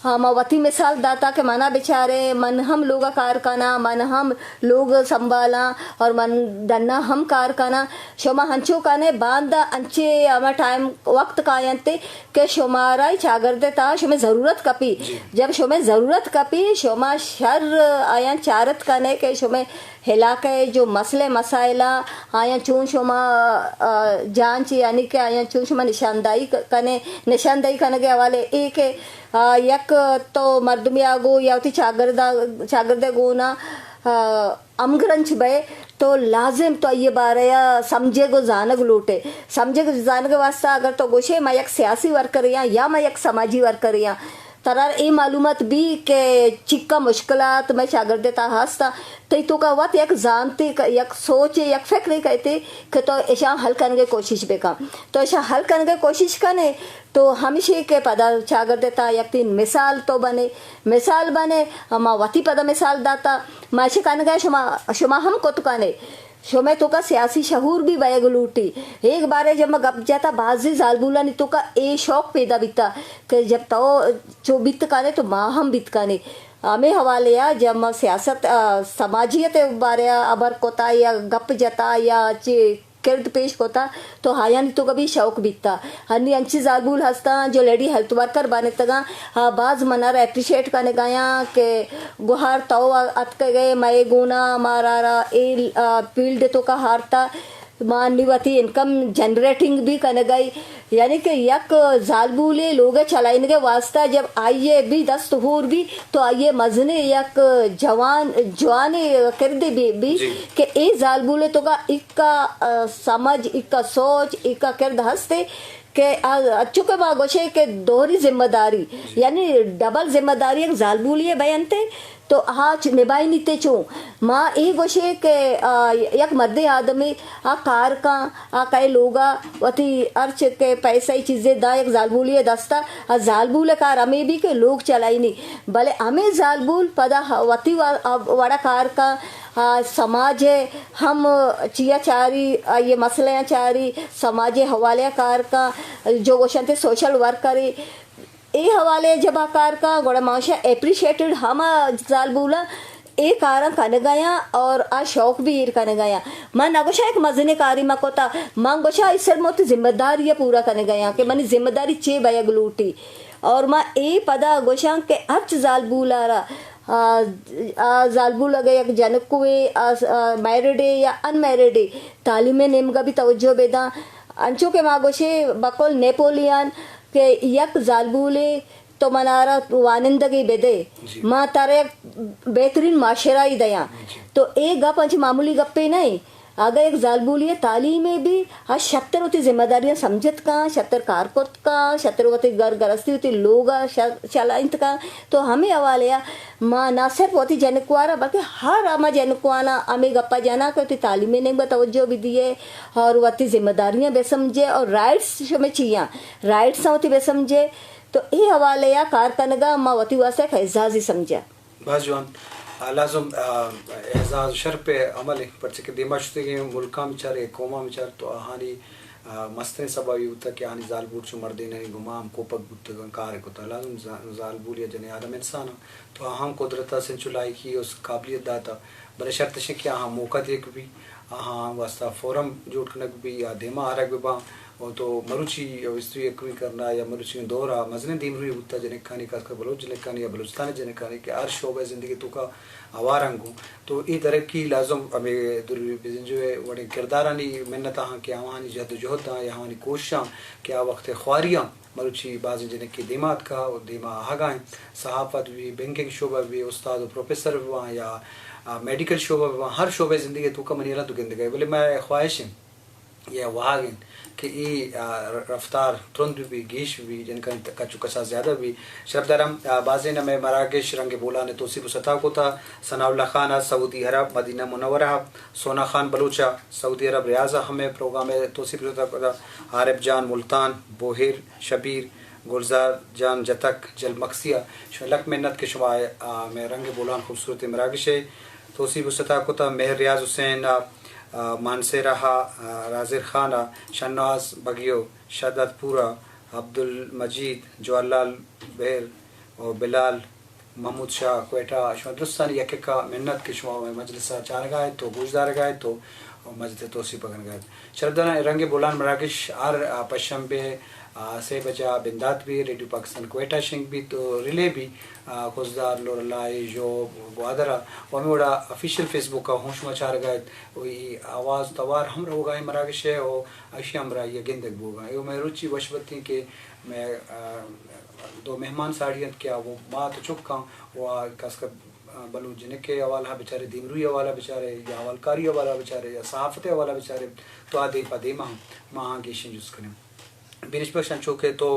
ہما وتی مثال داتا کہ منا بچارے، من ہم لوگا کار کناں، من ہم لوگ سنبھالاں اور من ڈنا ہم کار کناں۔ شما ہنچو کنے، باندا انچے ہما ٹائم وقت کاینتے کہ شمارا چاگردے تا شمے ضرورت کپی۔ جب شمے ضرورت کپی، شما شر آیاں چارت کنے کہ شمے علاقہ ء جو مسئلہ مسائل آ، آیاں چون شما، آ، جانچ، یعنی کہ آیاں چون شما نشاندہی ک-، کنے، نشاندہی کنگ ء حوالے اے کہ، آ، یک تو مردمے آ گو یا وتی چاگرد ء، چاگرد ء گونا، آ، ہمگرنچ بئے تو لازم تو آئی ء بارہ ء سمجھگ و زانگ لوٹے۔ سمجھگ و زانگ ء واسطہ اگر تو گوشے ما یک سیاسی ورکرے آں یا ما یک سماجی ورکرے آں، ترا اے معلومات بی کہ چکا مشکلات مئے چاگردے تا ہستا، تئی توکا وت یک زانتے ک-، یک سوچے، یک فکرے کئیتے کہ تو اشاں حل کنگے کوشش بکن۔ تو اشاں حل کنگے کوشش کنے تو ہمشی کہ پدا چاگردے تا یک تین مثال تو بنے، مثال بنے، ما وتی پدا مثال داتا، ما اشی کنگے شما، شما ہم کت کنے۔ شمئے توکا سیاسی شعور بھی بئیگ لوٹی۔ ایک بارے جب ما گپ جتا، بازیں زالبولانی توکا اے شوق پیدا بیتا کہ جب تو چو بیت کنے تو ما ہم بیت کنے۔ ہمے حوالے آ جب ما سیاست، آ، سماجیت بارے آ ہبر کتا یا گپ جتا یا چی کرد پیش کتا تو آیانی توکا بھی شوق بیتا۔ ہنی انچی زالبول ہستاں جو لیڈی ہیلتھ ورکر بانتگاں، آ، باز منارا اپریشیٹ کنگایاں کہ گوہار تو اتکگئے مئے گونا، مارا را اے، آ، فیلڈ توکا ہارتا، ما نی وتی انکم جنریٹنگ بھی کنگئی۔ یعنی کہ یک زالبولے لوگ چلائینگ واسطہ جب آئیے بھی دست ہور بھی تو آئیے مزنے یک جوان، جوانے کردے بھی، بھی کہ اے زالبولے توکا اکا، آ، سمجھ، اکا سوچ، اکا کرد ہستے کہ آ، چونکہ ما گوشے کہ دوہری ذمہ داری، یعنی ڈبل ذمہ داری یک زالبولی بیانتے تو آ چ-، نبائینیتے چون۔ ما اے گوشے کہ، آ، یک مردے آدمی آ کار کن، آ کئے لوگا وتی ہرچ کہ پیسہ ای چیزے دا یک زالبولی دستا، آ زالبول کار ہمے بھی کہ لوگ چلائینی، بلے ہمے زالبول پدا ہ-، وتی وا-، آ وڑا کار کن، آ، سماج ء ہم چیا چاری، آئی ء مسئلہ ء چاری، سماج ء حوالے ء کار کن، جو گوشنت سوشل ورکر ء اے حوالے ء جب آ کار کن، گڑا ما گوشاں اپریشیٹڈ ہما زالبولاں اے کاراں کنگ ء آں اور آ شوق بھی ایر کنگ ء آں۔ من نہ گوشاں یک مزنیں کارے ما کتا، من گوشاں اے صرف من وتی ذمہ داری ء پورا کنگ ء آں کہ منی ذمہ داری چے بئیگ لوٹی۔ اور ما اے پدا گوشاں کہ ہرچ زالبول ء را آ، آ زالبول اگہ یک جنکوے، آ، آ، میرڈے یا ان میرڈے، تعلیم ء نیمگا بھی توجہ بداں۔ انچو کہ ما گوشے بقول نیپولین کہ یک زالبولے تو منارا وانندگی بدے، ما ترا یک بہترین معاشرہ ای دیاں۔ تو اے گپ انچ معمولی گپے نہ۔ اگہ یک زالبولی ء تعلیم ء بھی آ شتر وتی ذمہ داریاں سمجھت کن، شتر کار کرت کن، شتر وتی گھر گرستی وتی لوگ ء ش-، چلائینت کن، تو ہمے حوالے ء ما نہ صرف وتی جنکوار ء بلکہ ہر ہما جنکوان ء ہمے گپ ء جناں کہ وتی تعلیم ء نیمگ ء توجہ بہ دیئے اور وتی ذمہ داریاں بہ سمجھے اور رائٹس شمے چی آں، رائٹس آں وتی بہ سمجھے۔ تو اے حوالے ء کار کنگ ء ما وتی واسطہ یک اعزازے سمجھاں۔ باز جوان۔ آ، لازم، آ، اعزاز شرپ ء عمل انت، پرچہ کہ دیما شتگیں ملکاں بچار، قوماں بچار تو آہانی، آ، مستریں سبب ای بوتگ کہ آہانی زالبول چو مردینانی گما ہم کوپگ بوتگ انت، کار کتگ۔ لازم زا-، زالبول یا جنیں آدم انسان انت، تو آہاں قدرت ء سنچو لائکی و قابلیت داتا، بلے شرط اش انت کہ آہاں موقع دیگ بی، آہاں واسطہ فورم جوڑ کنگ بی یا دیما آرگ بباں۔ و تو مروچی ہسٹری ء کمی کرنا یا مروچی دور ء مزنیں دیمروی بوتا جنکانی، خاص کر بلوچ جنکانی یا بلوچستان ء جنکانی کہ ہر شعبہ زندگی توکا آواران گوں۔ تو اے درکی لازم ہمیں دروی بزنجو ء وڑیں کردارانی منت آہاں کہ آوانی جد و جہد آں یا آوانی کوششاں کہ آ وقت خواریاں مروچی بازیں جنکے دیما اتکا و دیما آہگا انت۔ صحافت بی، بینکنگ شعبہ بی، استاد و پروفیسر بباں یا، آ، میڈیکل شعبہ بباں، ہر شعبہ زندگی توکا منی الان تو گندگا ہے۔ بلے میں خواہش انت یا واہگ انت کہ اے، آ، رفتار ترند بہ بی، گیش بہ بی، جنکانی ت-، کچ و کساس زیادہ بہ بی۔ شرپداراں، آ، بازین ہمے مراگش رنگ بولان ء توسیپ و ستا کتا، ثناء اللہ خان ء سعودی عرب مدینہ منورہ ء، سونا خان بلوچ ء سعودی عرب ریاض ء ہمے پروگرام ء توسیپ و ستا کتا، عارف جان ملتان، بوہر، شبیر، گلزار جان جتک، جلمکسی ء شما لک منت کہ شما، آ، ہمے رنگ بولان خوبصورت مراگش ء توسیپ و ستا کتا، مہر ریاض حسین ء، آ، مانسہرہ ء، آ، رازر خان ء، شہنواز بگیو، شہداد پور ء، عبدالمجید، جواہر لال بہر، و بلال محمود شاہ کوئٹہ، شما درستانی یک یکا منت کہ شما مئے مجلس ء چارگا ات و گوشدارگا ات و مجلس ء توسیپ کنگا ات۔ شرفداراں، رنگ بولان مراگش ہر، آ، پشنبے، آ، سے بجا بندات بی، ریڈیو پاکستان کوئٹہ شنگ بیت و ریلے بی، آ، خضدار، لورلائی، ژوب، گوادر ء و ہمے وڑا آفیشل فیس بک ء ہوں شما چارگا ات و ای آواز توار ہم روگا ایں مراگش ء و اشی ہمراہی ء گندگ بوگا ایں۔ و مئے روچی وش بتیں کہ مئے، آ، دو مہمان ساڑی انت کہ آ وہ مات و چکاں و آ کس کہ، آ، بلوچ جنک ء حوالہ بچارے، دیمروئی حوالہ بچارے یا حوالکاری حوالہ بچارے یا صحافت حوالہ بچارے تو آ دیم پہ دیم ہم ما آں گیشیں جست کنیں۔ بینش بخش انچو کہ تو،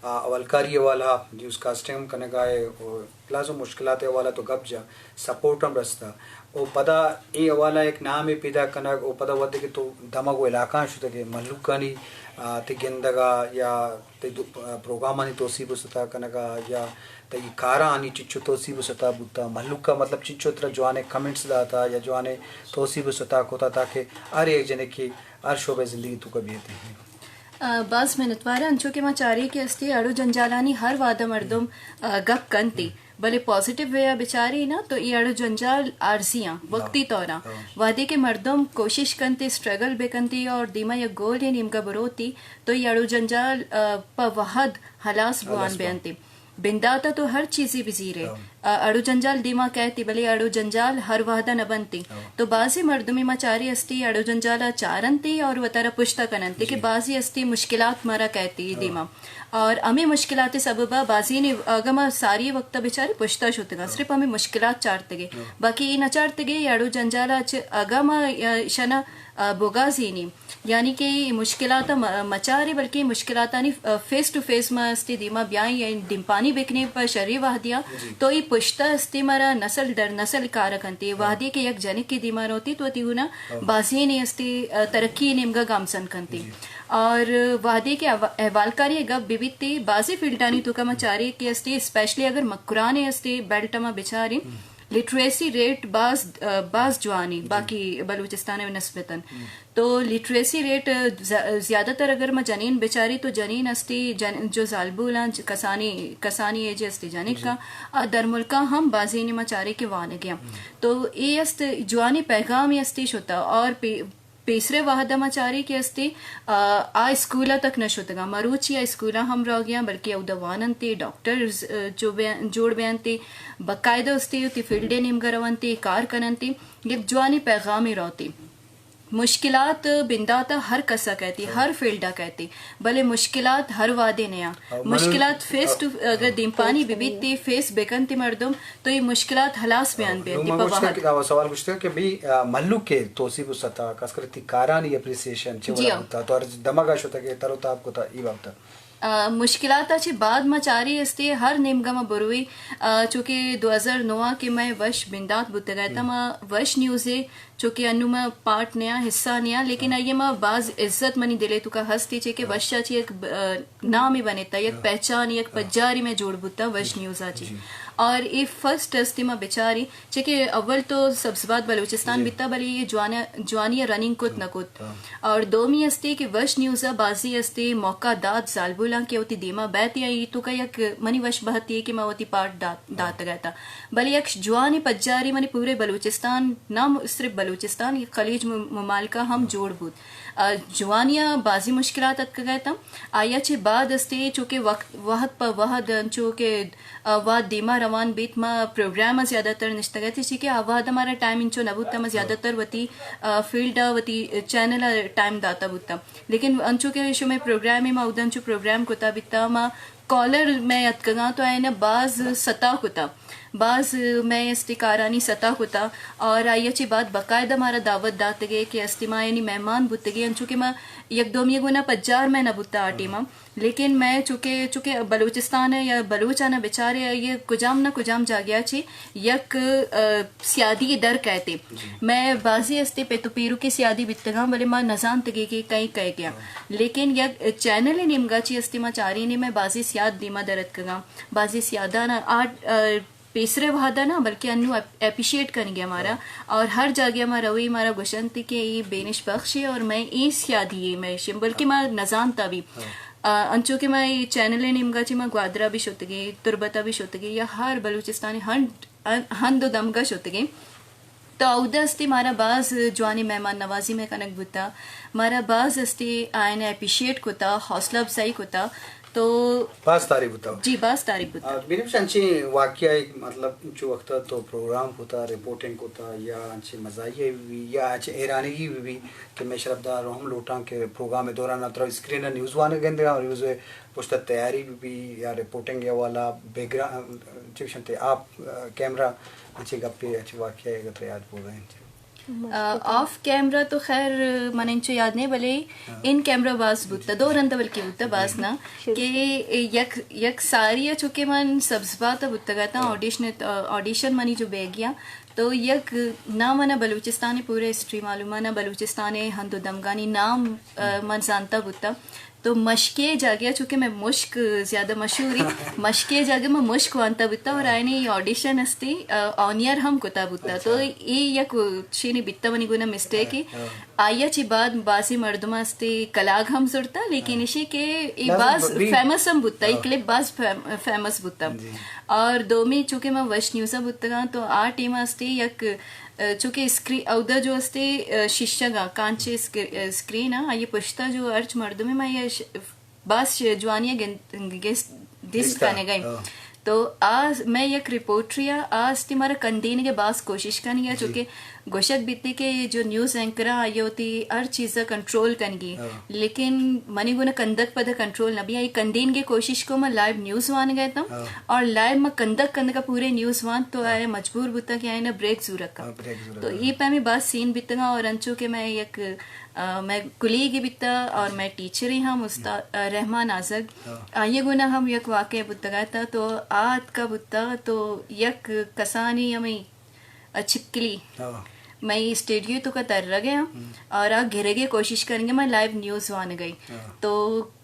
آ، حوالکاری حوالہ نیوز کاسٹنگ ہم کنگا ئے و پلس و مشکلات حوالہ تو گپ جا سپورٹ ہم رستا۔ و پدا اے حوالہ یک نامے پیدا کنگ و پدا وھدے کہ تو دمگ و علاقہاں شتگ ئے مہلوکانی، آ، تئی گندگا یا تئی دو-، پروگرامانی توسیپ و ستا کنگا یا تئی کارانی چنچو توسیپ و ستا بوتا، مہلوکا مطلب چنچو ترا جوانیں کمنٹس داتا یا جوانیں توسیپ و ستا کتا تاکہ ہر یک جنکے ہر شعبہ زندگی توکا بیتی۔ آ، باز منتوار آں، انچو کہ ما چاریں کہ استی اڑ و جنجالانی ہر وہدا مردم، آ، گپ کنتی، بلے پازیٹیو وے آ بچاری نا تو ای اڑ و جنجال عارضی آں، وقتی طور آں۔ وہدے کہ مردم کوشش کنتی، اسٹرگل بکنتی اور دیما یک گولے نیمگا بروتی تو ای اڑ و جنجال، آ، پہ وہد ہلاس بوان بینتی۔ بندات ء تو ہر چیزے بزیرے، آ، اڑ و جنجال دیما کئیتی، بلے اڑ و جنجال ہر وہدا نہ بنتی۔ تو بازیں مردمے ما چارے استی اڑ و جنجال ء چارنتی اور وتارا پشتا کننتی کہ بازی استی مشکلات مارا کئیتی دیما۔ اور ہمے مشکلات سبب ء بازی نے اگاں ما ساری وقت بچارے پشتا شتگاں، صرف ہمے مشکلات چارتگے، باقی اے نہ چارتگے اڑ و جنجال ء چ-، اگاں ما، آ، شنا، آ، بگازینی۔ یعنی کہ اے مشکلات ء م-، مچارے بلکہ اے مشکلاتانی، آ، فیس ٹو فیس ما استی دیما بیائیں یا دیمپانی بکنیں پہ شری وہدیاں تو اے پشتا استی مارا نسل در نسل کار کنتی۔ وہدی کہ یک جنکے دیما روتی تو وتی ہونا بازینے استی، آ، ترقی نیمگا گامزن کنتی۔ اور وہدی کہ احوا-، احوالکاری گپ ببیتی بازی فیلڈانی توکا ما چارے کہ استی اسپیشلی اگر مکرانے استی بیلٹ ما بچاریں لٹریسی ریٹ باز، آ، باز جوانی باقی بلوچستان ء نسبتاً۔ تو لٹریسی ریٹ، آ، ز-، زیادہ تر اگر ما جنین بچاری تو جنین استی جن-، جو زالبولاں ج-، کسانی، کسانی ایج استی جنک کا، آ، در ملکاں ہم بازی نے ما چاری کہ وانگیاں۔ تو اے است جوانی پیغامی استی شتا اور پی-، پیسرے وہد ء ما چاری کہ استی، آ، آ اسکول ء تک نہ شتگاں۔ مروچی آ اسکولاں ہم روگیاں، بلکہ اودا واننتی، ڈاکٹرز، آ، جو بے-، جوڑ بینتی، باقاعدہ استی وتی فیلڈ ء نیمگا رونتی، کار کننتی، یک جوانی پیغامی روتی۔ مشکلات بندات ء ہر کس ء کہتی، ہر فیلڈ ء کہتی، بلے مشکلات ہر وہدے نیاں۔ مشکلات فیس ٹو، اگر دیمپانی ببیت، فیس بکنت مردم، تو اے مشکلات ہلاس بیان بیت۔ نوں من پہ گوشتگ وہد۔ کہ سوال گوشتگ کہ بھئی، آ، مھلوک ء توسیپ و ستا، خاص کر تئی کارانی اپریسیشن چے وڑا بوتا؟ تو ہر دمگ ء شتگ ئے، تر و تاب کتا، اے بابت ء؟ آ، مشکلات ء چہ بعد ما چاری استے ہر نیمگا ما بروئی، آ، چونکہ دو ہزار نو ء کہ مئے وش بندات بوتگ ات، ما وش نیوزے چونکہ انوں ما پارٹ نیاں، حصہ نیاں، لیکن آئی ء ما باز عزت منی دل ء توکا ہستی، چے کہ وش ء چہ یک ب-، آ، نامے بنتا، یک پہچانے، یک پجارے مئے جوڑ بوتا وش نیوز ء چہ۔ اور اے فرسٹ استی ما بچاری، چے کہ اول تو سبز باد بلوچستان بیتا، بلے اے جوان-، جوانی ء رننگ کت نہ کت۔ اور دومی استی کہ وش نیوز ء بازی استی موقع دات زالبولاں کہ وتی دیما بیت یا ای توکا یک منی وش بہتی کہ ما وتی پارٹ دات، داتگ ات۔ بلے یک جوانیں پجارے منی پورے بلوچستان، نہ صرف بلوچستان، یک خلیج م-، ممالکا ہم جوڑ بوت۔ آ، جوانی ء بازی مشکلات اتکگ ات۔ آئی ء چہ بعد استے چونکہ وقت، وہد پہ وہد انچو کہ، آ، وہد دیما روان بیت، ما پروگرام ء زیادہ تر نشتگ ات، چی کہ آ وہد ء مارا ٹائم انچو نہ بوت، ما زیادہ تر وتی، آ، فیلڈ ء وتی چینل ء ٹائم داتا بوت۔ لیکن انچو کہ شمئے پروگرام ء ما اود انچو پروگرام کتا بیتا، ما کالر مئے اتکگاں تو آیانا باز ستا کتا، باز مئے استی کارانی ستا کتا، اور آئی ء چہ بعد باقاعدہ مارا دعوت داتگے کہ استی ما یعنی مہمان بوتگے، انچو کہ ما یک دومی گونا پجار مئے نہ بوتا آ ٹیما، لیکن مئے چونکہ، چونکہ بلوچستان ء یا بلوچانا بچارے آئی ء کجام نہ کجام جاگہ ء چہ یک، آ، سیادی در کئیت۔ مئے بازی استی پت و پیروکیں سیادی بیتگاں، بلے ما نزانتگے کہ کئے کئے گیا۔ لیکن یک چینل نیمگا چی استی ما چارینی مئے بازی سیاد دیما در اتکگاں۔ بازی سیادانا آ، آ، پیسرے وہدا نا، بلکہ انو اپ-، اپریشیٹ کنگے ہمارا۔ اور ہر جاگہ ما روی، ہمارا گوشنتی کہ یہ بینش بخش ہے اور مئے اے سیادی ہے، مئے شم-، بلکہ ما نزانتا بھی۔ آ، انچو کہ ما اے چینل ءِ نیمگا چہ ما گوادرا بھی شتگیں، تربتا بھی شتگیں، یا ہر بلوچستان ءِ ہند، ہند و دمگا شتگیں، تو اود استی مارا باز جوانیں مہمان نوازی مئے کنگ بوتا، مارا باز استی آیان اپریشیٹ کتا، حوصلہ افزائی کتا، تو باز تعریف بوتا۔ جی، باز تعریف بوتا۔ آ، بنفش انچیں واقعہ ایک، مطلب، انچو وقت تو پروگرام کتا، رپورٹنگ کتا، یا انچیں مزاحیہ بھی، یا انچیں حیرانگی بھی، بھی، کہ مئے شرفدار ہم لوٹاں کہ پروگرام ءِ دوران ءَ ترا اسکرین ءَ نیوز وانگ گندگا، نیوز ءِ پشت ءَ تیاری بہ بی یا رپورٹنگ ءِ حوالہ، بیک گراؤنڈ، چے گوشنت، آف کیمرہ، انچیں گپے، انچیں واقعہ اگر ترا یاد بوگ ءَ انت۔ آ، آف کیمرہ تو خیر من انچو یاد نہیں، بلے ان کیمرہ باز بوتا، دو رند بلکہ بوتا، باز نہ، کہ یک، یک ساری ءَ چونکہ من سبز بات ءَ بوتگ اتاں، آڈیشن، آڈیشن منی جو بیگیا، تو یک نہ منا بلوچستان ءِ پورے ہسٹری معلوم، نہ بلوچستان ءِ ہند و دمگانی نام، آ، من زانتا بوتا۔ تو مشکے جاگہ، چونکہ مئے مشک زیادہ مشہوری، مشکے جاگہ من مشک وانتا بوتا اور آیانی آڈیشن استی، آ، آن ایئر ہم کتا بوتا۔ تو اے یک چینی بیتا منی گونا مسٹیک ہے۔ آئیا چی بعد بازی مردم استی کلاگ ہم زرتا، لیکن اشی کہ اے باز فیمس ہم بوتا، اے کلپ باز فیم-، فیمس بوتا۔ اور دومی چونکہ من وش نیوزا بوتگاں تو آ ٹیم استی یک، آ، چونکہ اسکری-، اودا جو استی، آ، شیشگا کانچے اسک-، آ، اسکرین آ، آئی پشتا جو ہرچ مردم ما یہ ش-، باز ش-، جوانی ءَ گن-، گس-، دیست کنگ ءَ۔ تو آ مئے یک رپورٹری ءَ آ استی مارا کندینگ ءِ باز کوشش کنگ ءَ، چونکہ گوشگ بیتی کہ جو نیوز اینکر آں آئی وتی ہر چیز ءَ کنٹرول کنگی، لیکن منی گونا کندگ پدا کنٹرول نہ بی، آئی کندینگ ءِ کوشش کو، ما لائیو نیوز وانگ ءَ اتاں اور لائیو ما کندگ کندگ ءَ پورے نیوز وانت تو آئی مجبور بوتا کہ آئی نا بریک زورگ ءَ۔ تو اے پیمیں باز سین بیتگاں اور انچو کہ مئے یک آ، مئے کلیگے بیتا اور مئے ٹیچرے ہم استاد، آ، رحمان آزگ، آئی گونا ہم یک واقعہ بوتگا تا، تو آ اتکا بوتا تو یک کسانی ہمیں، آ، چھپکلی مئے اسٹیڈیو توکا ترگے ہم اور آ گرگے کوشش کرنگے، مئے لائیو نیوز وانگے۔ تو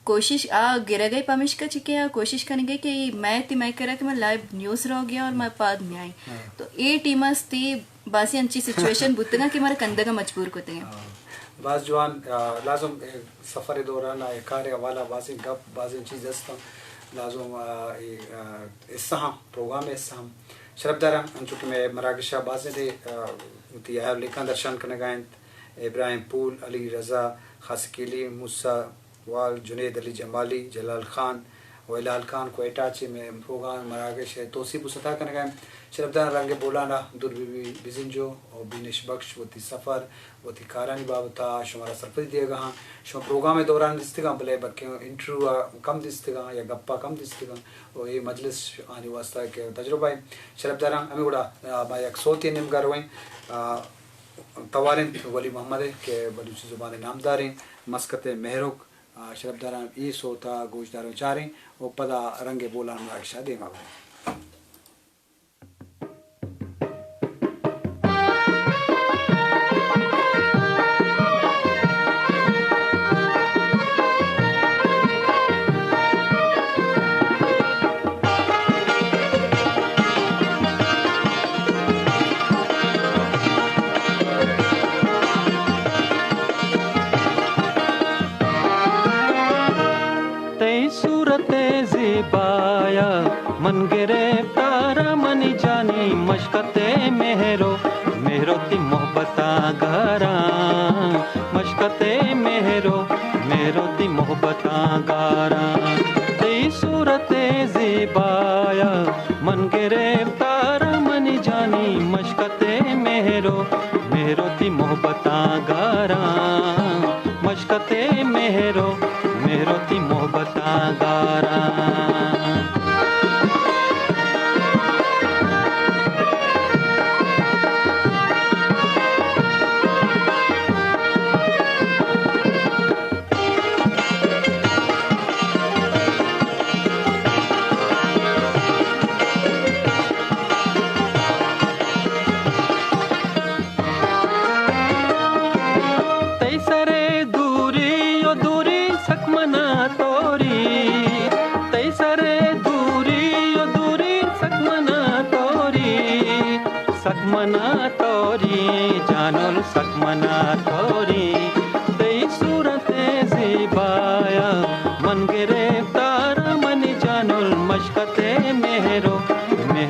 کوشش آ گرگے پمشکا چکے آ کوشش کنگے کہ مئے تی مئے کرا کہ مئے لائیو نیوز روگے اور مئے پاد نیائیں۔ تو اے ٹیم استی بازیں انچیں سچویشن بوتگاں کہ مارا کندگ ءَ مجبور کتگاں۔ ہاں، باز جوان، آ، لازم، اے، سفر ءِ دوران ءَ اے کار ءِ حوالہ بازیں گپ، بازیں چیز است اَنت۔ لازم، آ، اے، آ، حصہ ہم، پروگرام ءِ حصہ ہم۔ شرپداراں، انچو کہ مئے مراگش ءَ بازیں دے، آ، وتی اہل لیکاں درشان کنگ ءَ اَنت۔ ابراہیم پول، علی رضا خاصخیلی، موسی وال، جنید علی جمالی، جلال خان و ہلال خان کوئٹہ چہ مئے پروگرام مراگش ءِ توسیپ و ستا کنگ ءَ اِنت۔ شرپدار رنگ بولان ءَ دور بی بی بزنجو و بینش بخش وتی سفر، وتی کارانی بابت ءَ شمارا سرپدی دیگ ءَ آں۔ شما پروگرام ءِ دوران دیستگاں، بلے بلکیں انٹرویو ءَ کم دیستگاں یا گپ ءَ کم دیستگاں و اے مجلس آنی واسطہ کہ تجربہ اِنت۔ شرپداراں ہمے وڑا، آ، ما یک سوتے نیمگا رویں، آ، توار اِنت ولی محمد ءِ کہ بلوچی زبان ءِ نامداریں مسکت ءِ مہروک۔ آ، شرپداراں اے سوت ءَ گوشدار ءُ چاریں ءُ پدا رنگ بولان مراگش ءَ دیما بریں۔ تئی صورت زیبایا من گرفتار، منی جانی مشکت مہرو، مہرو تی محبتاں گاراں، مشکت مہرو، مہرو تی محبتاں گاراں۔ تئی صورت زیبایا من گرفتار، منی جانی مشکت مہرو، مہرو تی محبتاں گاراں، مشکت مہرو، مہرو تی محبتاں گاراں۔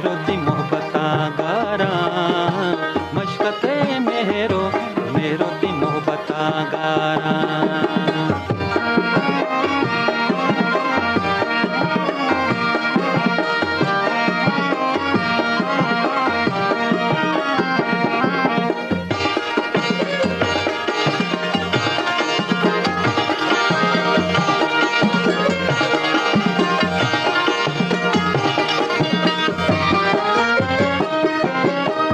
مہرو تی محبتاں گاراں، مشکتے مہرو، مہرو تی محبتاں گاراں۔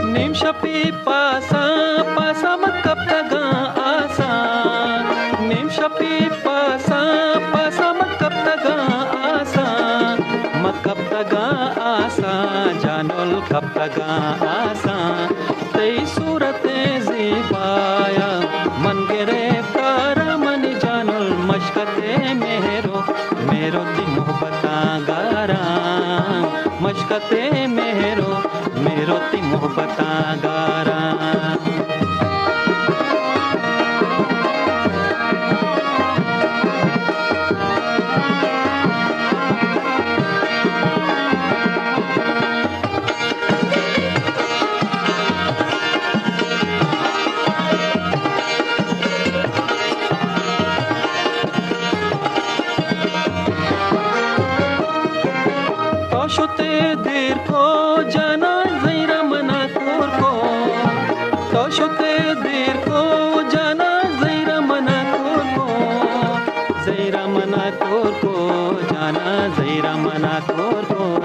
نیم شپی پاساں، پاساں من کپتگاں آساں۔ نیم شپی پاساں، پاساں من کپتگاں آساں۔ من کپتگاں آساں، جانل کپتگاں آساں۔ تئی صورت زیبایا من گرفتار، منی جانل مشکتے مہرو، مہرو تی محبتاں گاراں، مشکتے مہرو، مہرو تی محبتاں گاراں۔ تو شتے دیر کو جانا، زہیرا منا کور کو۔ تو شتے دیر کو جانا، زہیرا منا کور کو۔ زہیرا منا کور کو جانا، زہیرا منا کور کو۔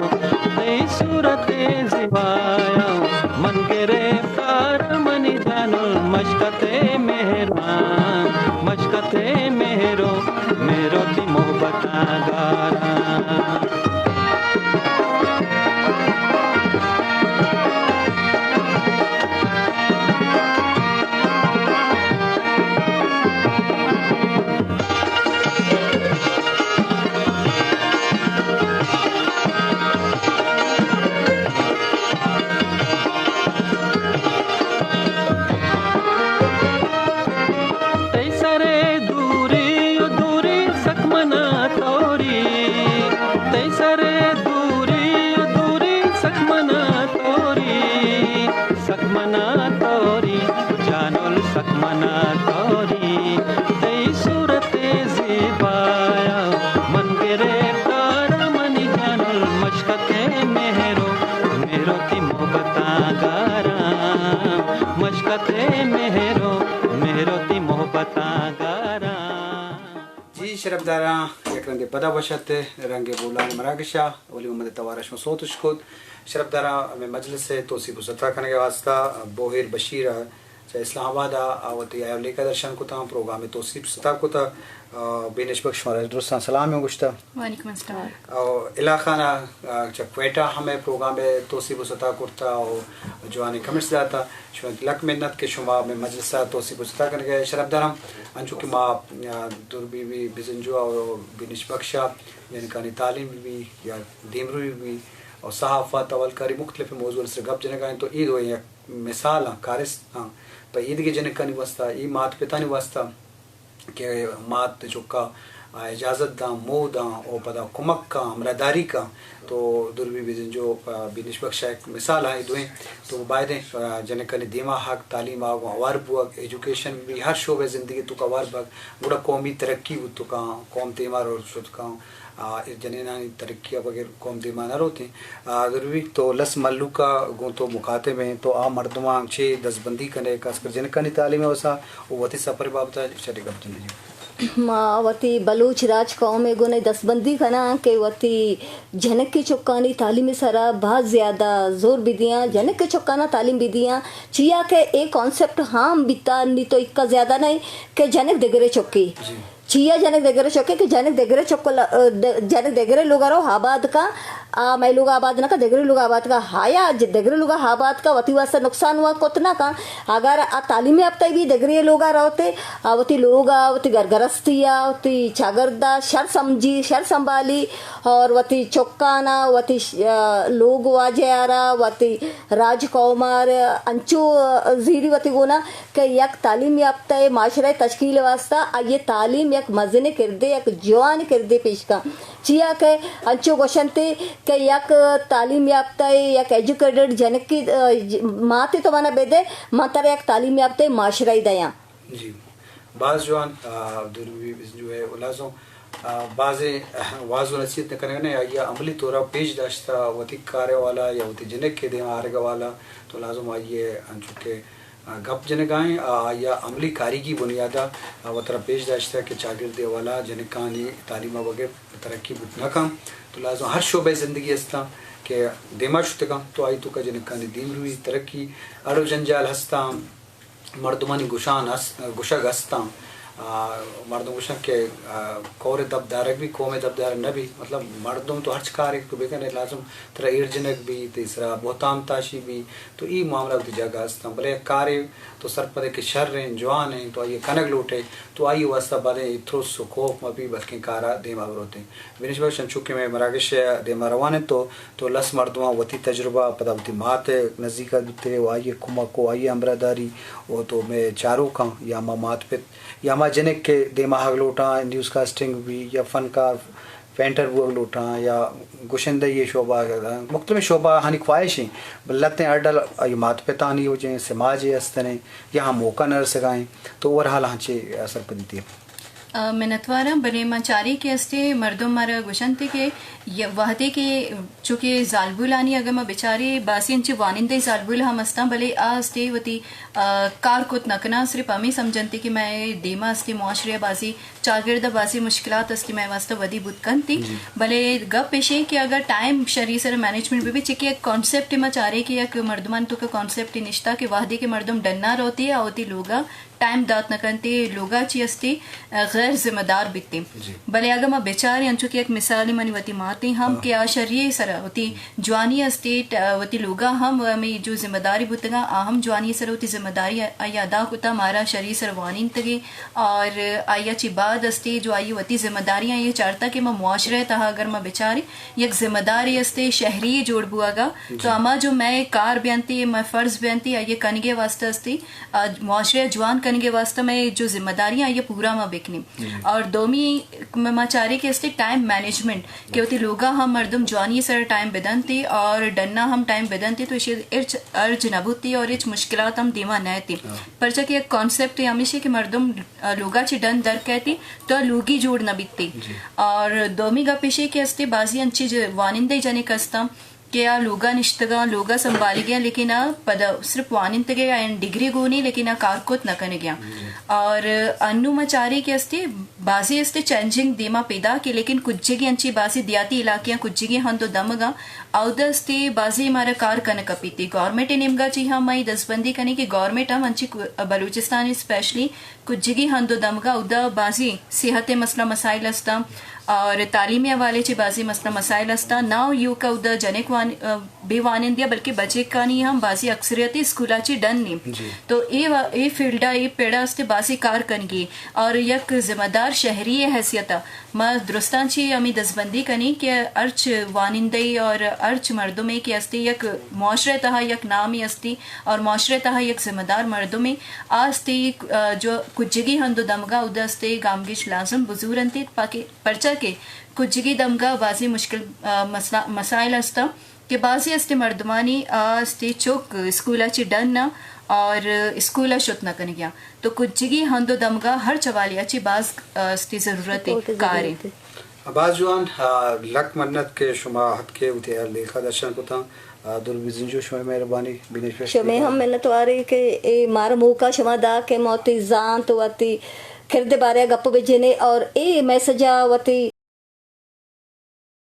تئی صورت زیبایا من گرفتار، منی جانل مشکتے مہرو، مشکتے مہرو، مہرو تی محبتاں گاراں۔ تئی سرے دوری و دوری سک منا توری۔ تئی سرے دوری و دوری سک منا توری۔ سک منا توری، جانل سک منا توری۔ تئی صورت زیبایا من گرفتار، منی جانل مشکتے مہرو، مہرو تی محبتاں گاراں۔ مشکتے مہرو، مہرو تی محبتاں گاراں۔ جی شرپداراں، یک رندے پدا وش اتئے رنگ بولان مراگش ءَ، ولی محمد توار ءَ شما سوت اش کت۔ شرپداراں، ہمے مجلس ءِ توسیپ و ستا کنگ ءِ واستہ بوہیر بشیر ءَ چہ اسلام آباد ءَ آ وتی آیو لیکہ درشان کتاں، پروگرام ءِ توسیپ ستا کتہ۔ آ، بینش بخش شمارا درستاں سلام ءَ گوشتہ۔ وعلیکم السلام۔ او الا خان ءَ، آ، چہ کوئٹہ ہمے پروگرام ءِ توسیپ و ستا کرتہ و جوانیں کمنٹس داتہ۔ شما لک منت کہ شما ہمے مجلس ءَ توسیپ و ستا کنگ ءَ شرپدار ہم، انچو کہ ما، آ، دور بی بی بزنجو و بینش بخش ءَ جنکانی تعلیم بی یا دیمروی بی و صحافت، حوالکاری، مختلف موضوع سر گپ جنگ ءَ ایں، تو اے دو یک مثال آں، کارست آں پہ ایدگہ جنکانی واسطہ، اے مات پتانی واسطہ کہ مات چکا اجازت داں، موہ داں و پدا کمک کاں، ہمراہداری کاں۔ تو دور بی بزنجو، آ، بینش بخش ءَ یک مثال آں اے دوئیں۔ تو بایدیں، آ، جنکانی دیما حق، تعلیم ءَ گوں ہوار بوگ، ایجوکیشن بی، ہر شعبہ زندگی توکا ہوار بوگ، گڑا قومی ترقی بوت کاں، قوم دیما رو شت کاں۔ آ، اے جنینانی ترقی ءَ بغیر قوم دیما نہ روتیں۔ آ، ضروری تو لس مھلوک ءَ گوں تو مخاطب ایں، تو آ مردماں چے دزبندی کنے، خاص کر جنکانی تعلیم ءِ واسا و وتی سفر ءِ بابت ءَ چرے گپ جنے جی؟ ما وتی بلوچ راج قوم ءِ گوں دزبندی کناں کہ وتی جنک ءِ چکانی تعلیم ءِ سرا باز زیادہ زور بدیاں، جنک ءِ چکانا تعلیم بدیاں، چیا کہ اے کانسپٹ عام بیتا، نی تو اکا زیادہ نہ کہ جنک دگرے چکے۔ جی۔ چیا جنک دگرے چکے کہ جنک دگرے چک ل-، د-، جنک دگرے لوگا رو آباد کا، آ مئے لوگا آباد نہ کا، دگرے لوگا آباد کا۔ آیا ج-، دگرے لوگا آباد کا، وتی واسطہ نقصان وا کت نہ کا۔ اگر آ تعلیم یافتہ بی دگرے لوگا روتے، آ وتی لوگا، وتی گرگرستی ءَ، وتی چاگرد ءَ شر سمجھی، شر سنبھالی اور وتی چکانا، وتی ش-، آ، لوگ واجہ آرا، وتی راج قوم آرا انچو زیری وتی گونا کہ یک تعلیم یافتہ معاشرہ تشکیل واسطہ آئی تعلیم یک مزن کردے، یک جوان کردے پیش کن۔ چیا کہ انچو گوشنتے کہ یک تعلیم یافتہ، یک ایجوکیٹڈ جنکی، آ، ج-، ماتے تو منا بدے، من ترا یک تعلیم یافتہ معاشرہ دیاں۔ جی، باز جوان، آ، عبدالربی بزنجو ہے، و لازم، آ، بازیں، آ، واز و نصیحت نہ کنگ نہ، آئی ء عملی طور ء پیش داشتہ، وتی کار ء والا یا وتی جنک ء دیم ء آرگ ء والا، تو لازم آئی ء انچو کہ، آ، گپ جنگ ء آئیں، آ، آئی ء عملی کاریگی بنیاد ء، آ، وترا پیش داشتہ کہ چاگرد ء والا جنکانی تعلیم ء بغیر ترقی بوت نہ کن۔ تو لازم ہر شعبہ زندگی ہستاں کہ دیما شتگاں، تو آئی توکا جنکانی دیمروی، ترقی، اڑ و جنجال ہستاں، مردمانی گشان است، گشگ استاں۔ آ، مردم گشن کہ، آ، کور دب دارگ بی، قوم دب دارگ نہ بی۔ مطلب، مردم تو ہرچ کارے تو بکنے، لازم ترا ایر جنگ بی، تئی سرا بہتام تاشی بی، تو ای معاملہ وتی جاگہ استاں۔ بلے یک کارے تو سرپدے کہ شر ہیں، جوان ہیں، تو آئی کنگ لوٹے، تو آئی واسطہ بلے ترس و خوف مہ بی، بلکیں کارا دیما بروتے۔ بنش بخش، انچو کہ مئے مراگش ء دیما روان انت، تو، تو لس مردماں وتی تجربہ، پدا وتی مات ء نزیک ء بیتے و آئی ء کمک و آئی ء ہمراہداری و تو مئے چاروکاں یا ما مات پت یا ما جنک کہ دیما آہگ لوٹاں، نیوز کاسٹنگ بی یا فنکار، پینٹر بوگ لوٹاں یا گشندہی ء شعبہ، مختلف شعبہ آنی خواہش ہیں، بلے لتیں ہر ڈل آئی مات پتانی وجہ سماج ء استنے یا ہم موقع نہ رسگائیں، تو اوور حال ہنچے سرپدی دیے۔ آ، منتواراں، بلے من چارے کہ استے مردم مارا گوشنت کہ ی-، وہدے کہ چونکہ زالبولانی اگہ ما بچارے، بازی انچے وانندہ زالبول ہم استاں، بلے آ استے وتی، آ، کار کت نہ کناں، صرف ہمیں سمجھنت کہ مئے دیما استے معاشرے بازی چاگرد بازی مشکلات استے مئے واسطہ ودی بوت کنت۔ جی۔ بلے گپ ایشیں کہ اگر ٹائم شری سر مینجمنٹ بہ بی، چونکہ یک کانسیپٹ ما چارے کہ یک مردمان تو کا کانسیپٹ نشتہ کہ وہدے کہ مردم ڈنا روتے آ وتی لوگا ٹائم دات نہ کنتے، لوگا چی استے، آ، غیر ذمہ دار بیتے۔ جی۔ بلے اگہ ما بچاریں، انچو کہ یک مثالے منی وتی ماتے ہم ہاں۔ کہ آ شریے سرا وتی جوانی استے، ٹ-، وتی لوگا ہم ہمیں جو ذمہ داری بوتگا، آ ہم جوانی سرا وتی ذمہ داری آئی ادا کتا، مارا شریے سرا وانینتگے اور آئی چی بعد استے جو آئی وتی ذمہ داری آئی چارتا کہ ما معاشرے تہا اگر ما بچاریں، یک ذمہ دارے استے شہری جوڑ بوگا، جی۔ تو ہما جو مئے کار بیانتے، مئے فرض بیانتے، آئی کنگے واسطہ استے، آ، معاشرہ ء جوان کنگ ء واستہ مئے جو ذمہ داریاں آئی ء پورا ما بکنیں۔ جی۔ اور دومی ما، ما چارے کہ استے ٹائم مینجمنٹ کہ وتی لوگا ہم مردم جوانی سر ٹائم بدنتے اور ڈنا ہم ٹائم بدنتے تو ایشی ہچ ارج نہ بوتی اور ہچ مشکلات ہم دیما نہ ایتی۔ ہاں۔ پرچا کہ یک کانسیپٹ ہمیشی کہ مردم، آ، لوگا چی ڈن در کہتی تو لوگی جوڑ نہ بیتی۔ جی۔ اور دومی گپ ایشی کہ استے بازی انچی ج-، وانندے جنک استاں کہ آ لوگا نشتگاں، لوگا سنبھالیگاں، لیکن آ پدا صرف وانینتگے، آیان ڈگری گونی، لیکن آ کار کت نہ کنگیاں۔ جی۔ اور انو ما چاری کہ استے، بازی استے چینجنگ دیما پیدا کہ، لیکن کجگی انچی بازی دیہاتی علاقیاں، کجگی ہند و دمگاں، اودا استے بازی مارا کار کنگ کپیتی۔ گورنمنٹ نیمگا چی ہم مئی دستبندی کنی کہ گورنمنٹ ہم انچی کو-، بلوچستان اسپیشلی کجگی ہند و دمگا اودا بازی صحت مسئلہ مسائل استاں اور تعلیمی حوالے چی بازی مسئلہ مسائل استاں۔ نہ یوکا اودا جنک وان-، بے وانندیا، بلکہ بچکانی ہم بازی اکثریت اسکولا چی ڈن نی۔ جی۔ تو اے وا-، اے فیلڈا، اے پیڑا استے بازی کار کنگی اور یک ذمہ دار شہری حیثیتا ما درستاں چی ہمیں دزبندی کنی کہ ہرچ وانندے اور ہرچ مردمے کہ استے یک معاشرے تہا یک نامی استی اور معاشرے تہا یک ذمہ دار مردمے آ استے، آ، جو کجگی ہند و دمگا اود استے گامگیج لازم بزور انتی پاکے، پرچا کہ کجگی دمگا بازی مشکل، آ، مسئلہ، مسائل استا کہ بازی استے مردمانی آ استے چوک اسکولا چی ڈن نا اور اسکولا شت نہ کنگیا۔ تو کجگی ہند و دمگا ہر چوالیا چی باز، آ، استی ضرورت کارے۔ باز جوان، آ، لک منت کہ شما اتکے وتی لیکہ درشان کتاں۔ آ، عبدالربی بزنجو، شمئے مہربانی، بینش بخش شمئے ہم منت واری کہ اے مارا موقع شما دا کہ ما وتی زانت و وتی کرد بارے گپ بجنے اور اے میسجا وتی